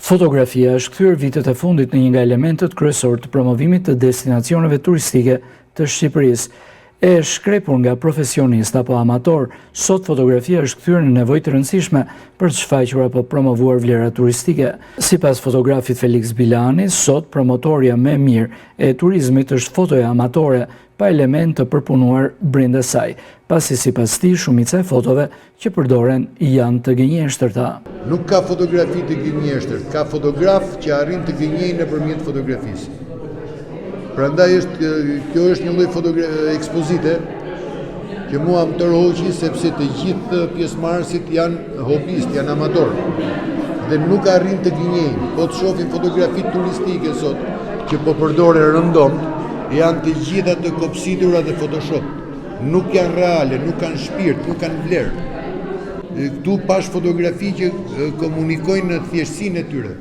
Fotografia është kthyer vitet e fundit në një nga elementët kryesorë të promovimit të destinacioneve turistike të Shqipërisë. E shkrepur nga profesionistë apo amatorë, sot fotografia është kthyer në nevojë të rëndësishme për të shfaqur apo promovuar vlera turistike. Sipas fotografit Felix Bilani, sot promotorja më e mirë e turizmit është fotoja amatore, pa elementë të përpunuar brenda saj, pasi sipas tij shumica e fotove që përdoren janë të gënjeshtërta. Nuk ka fotografi të gënjeshtërt, ka fotografë që arrijnë të gënjejnë nëpërmjet fotografisë. Prandaj është kjo është një lloj ekspozite që mua më tërhoqi sepse të gjithë pjesëmarrësit janë hobistë, janë amatorë dhe nuk arrijnë të gënjejnë. Po të shohim fotografitë turistike sot që po përdoren rëndom, janë të gjitha të kopsitura dhe photoshop. Nuk janë reale, nuk kanë shpirt, nuk kanë vlerë. Këtu pashë fotografi që komunikojnë në thjeshtësinë e tyre.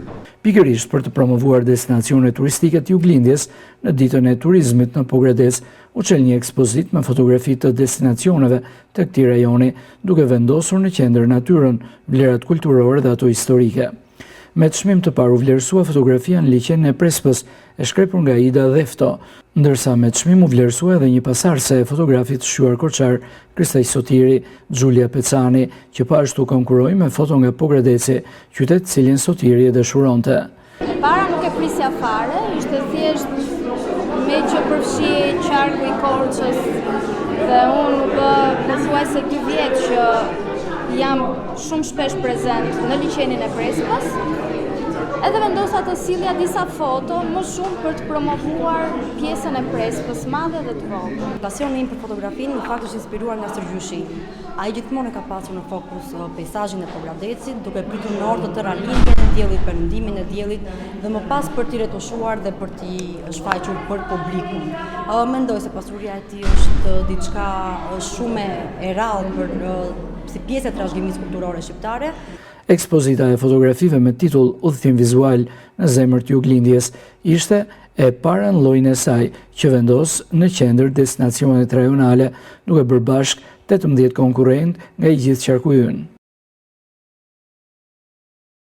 Pikërisht për të promovuar destinacionet turistike të juglindjes, në ditën e turizmit në Pogradec, u çel një ekspozitë me fotografi të destinacioneve të këtij rajoni, duke vendosur në qendër natyrën, vlerat kulturore dhe ato historike. Me çmim të parë u vlerësua fotografia në liqenin e Prespës, e shkrepur nga Ida Dhefto, ndërsa me çmim u vlerësua edhe një pasardhëse e fotografit të shquar korçar Kristaq Sotiri, Xhulia Pecani, që po ashtu konkurroi me foto nga Pogradeci, qytet të cilin Sotiri e dashuronte. E para nuk e prisja fare, ishte thjesht meqë përfshihej qarku i Korçës dhe unë u bë pothuajse dy vjet që jam shumë shpesh prezent në liqenin e Prespës. Edhe vendosa të sillja disa foto më shumë për të promovuar pjesën e Prespës madhe dhe të vogël. Pasioni im për fotografinë në fakt është inspiruar nga stërgjyshi im. Ai gjithmonë e ka pasur në fokus peisazhin e Pogradecit, duke pritur në orë të tëra lindjen e diellit, perëndimin e diellit dhe më pas për t'i retushuar dhe për t'i shfaqur për publikun. Mendoj se pasuria e tij është diçka shumë e rrallë për si pjesë e trashëgimisë kulturore shqiptare. Ekspozita e fotografive me titull Udhëtim vizual në zemër të juglindjes ishte e para në llojin e saj që vendos në qendër destinacionet rajonale, duke bërë bashkë 18 konkurrentë nga i gjithë qarku ynë.